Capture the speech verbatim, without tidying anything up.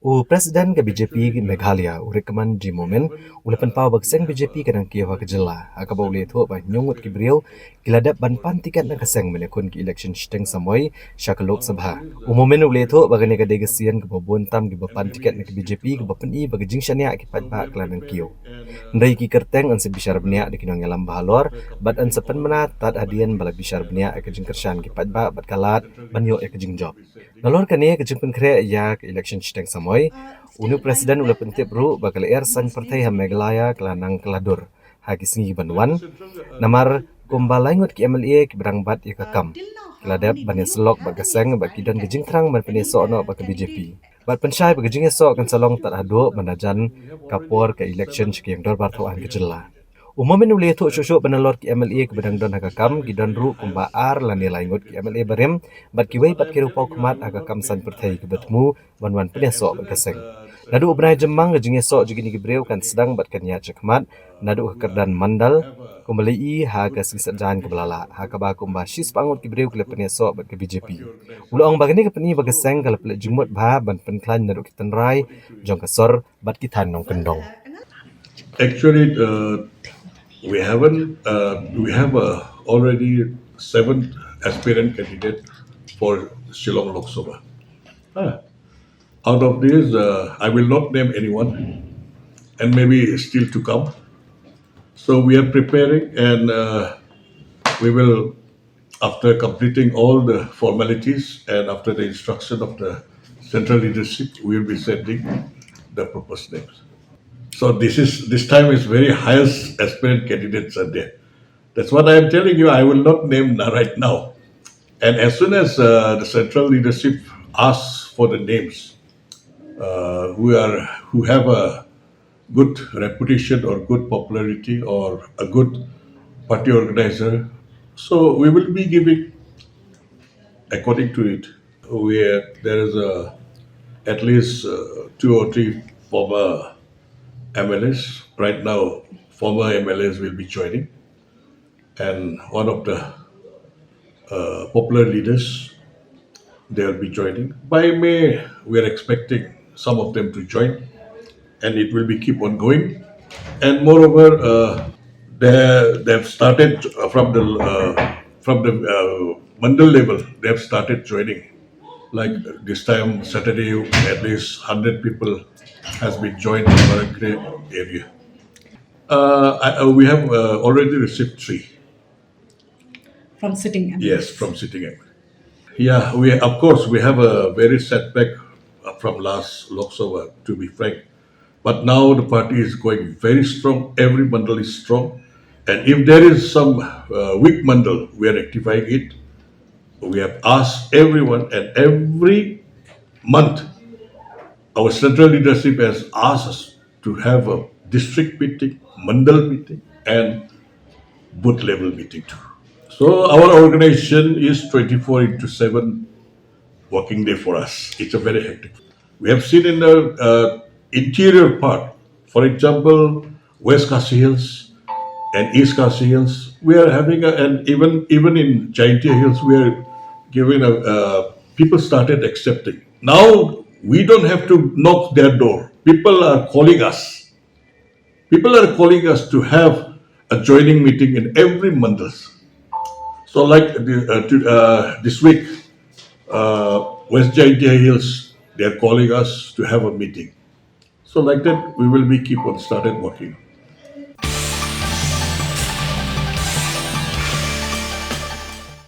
U President ka B J P Meghalaya, u Reckitt Momin, u la pynpaw ba ka seng B J P ka nang kiew ha ka jylla, ha kaba u la ïathuh ba hynñiew ngut ki briew ki la dep ban pan tiket na ka seng ban ïakhun ka election shiteng samoi sha ka Lok Sabha. U Momin u la ïathuh ba kane ka dei ka sien kaba bun tam kiba pan tiket na ka B J P, kaba pyni ba ka jingshaniah ki paidbah ka la nang kiew. Hynrei ki kyrteng yn sa bishar bniah da ki nongïalam ba halor, bad yn sa pynbna tad hadien ba la bishar bniah ïa ka jingkyrshan ki paidbah bad ka lad ban ïoh ïa ka jingjop. Nalor kane, ka jingpynkhreh ïa ka election shiteng samoi, une u President u la pyntip ruh ba ka lyer saiñ pyrthei ha Meghalaya ka la nang kylla dur ha ki sngi ban wan. Namar kumba lai ngut ki M L A kiba dang bat ïa ka kam ki la dep ban ïasyllok bad ka seng, bad ki don ka jingthrang ban pynïasoh noh bad ka B J P. Bad pynshai ba ka jingïasoh kan sa long tad haduh ban da jan ka por ka election sha ka ïing dorbar thaw aiñ ka jylla. U Momin u la ïathuh shuh shuh ba nalor ki M L A kiba dang don ha ka kam, ki don ruh kumba ar lane lai ngut ki M L A barim, bad kiwei pat ki riewpawkhmat ha ka kam saiñ pyrthei kiba thmu ban wan pynïasoh bad ka seng. Naduh u bnai Jymmang, ka jingïasoh jong kine ki briew kan sdang bad kan ïaid shakhmat naduh ka kyrdan mandal, kumba la ïohi ha ka sngi Saitjaiñ kaba la lah, ha kaba kumba shispah ngut ki briew ki la pynïasoh bad ka B J P. U la ong ba kane ka pyni ba ka seng ka la pynleit jingmut bha ban pynkhlaiñ naduh ki tynrai jong ka sor bad ki thaiñ nongkyndong. Actually, uh, we haven't, uh, we have, uh, already seven aspirant candidate for Shillong Lok Sabha. Ah. Out of these, uh, I will not name anyone, and maybe still to come. So we are preparing, and, uh, we will, after completing all the formalities and after the instruction of the central leadership, we will be sending the proposed names. So this is, this time is very highest aspirant candidates are there. That's what I am telling you. I will not name na-, right now. And as soon as, uh, the central leadership asks for the names, uh, who are, who have a good reputation or good popularity or a good party organizer, so we will be giving according to it. We, there is a, at least, uh, two or three former M L As. Right now, former M L As will be joining, and one of the, uh, popular leaders, they'll be joining. By May, we are expecting some of them to join, and it will be keep on going. And moreover, uh, they, they have started, uh, from the, uh, from the, uh, mandal level. They have started joining. Like this time, Saturday, at least hundred people has been joined in Barakre area. Uh, I, uh, we have, uh, already received three. From sitting M L As? Yes, from sitting M L A. Yeah, we, of course, we have a very setback, uh, from last Lok Sabha, to be frank. But now the party is going very strong. Every mandal is strong. And if there is some, uh, weak mandal, we are rectifying it. We have asked everyone, and every month, our central leadership has asked us to have a district meeting, mandal meeting, and booth level meeting too. So our organization is twenty-four into seven working day for us. It's a very hectic. We have seen in the, uh, interior part, for example, West Khasi Hills and East Khasi Hills, we are having a, and even, even in Jaintia Hills, we are giving a, uh, people started accepting. Now we don't have to knock their door. People are calling us. People are calling us to have a joining meeting in every mandal. So, like the, uh, to, uh, this week, uh, West Jaintia Hills, they are calling us to have a meeting. So, like that, we will be keep on started working.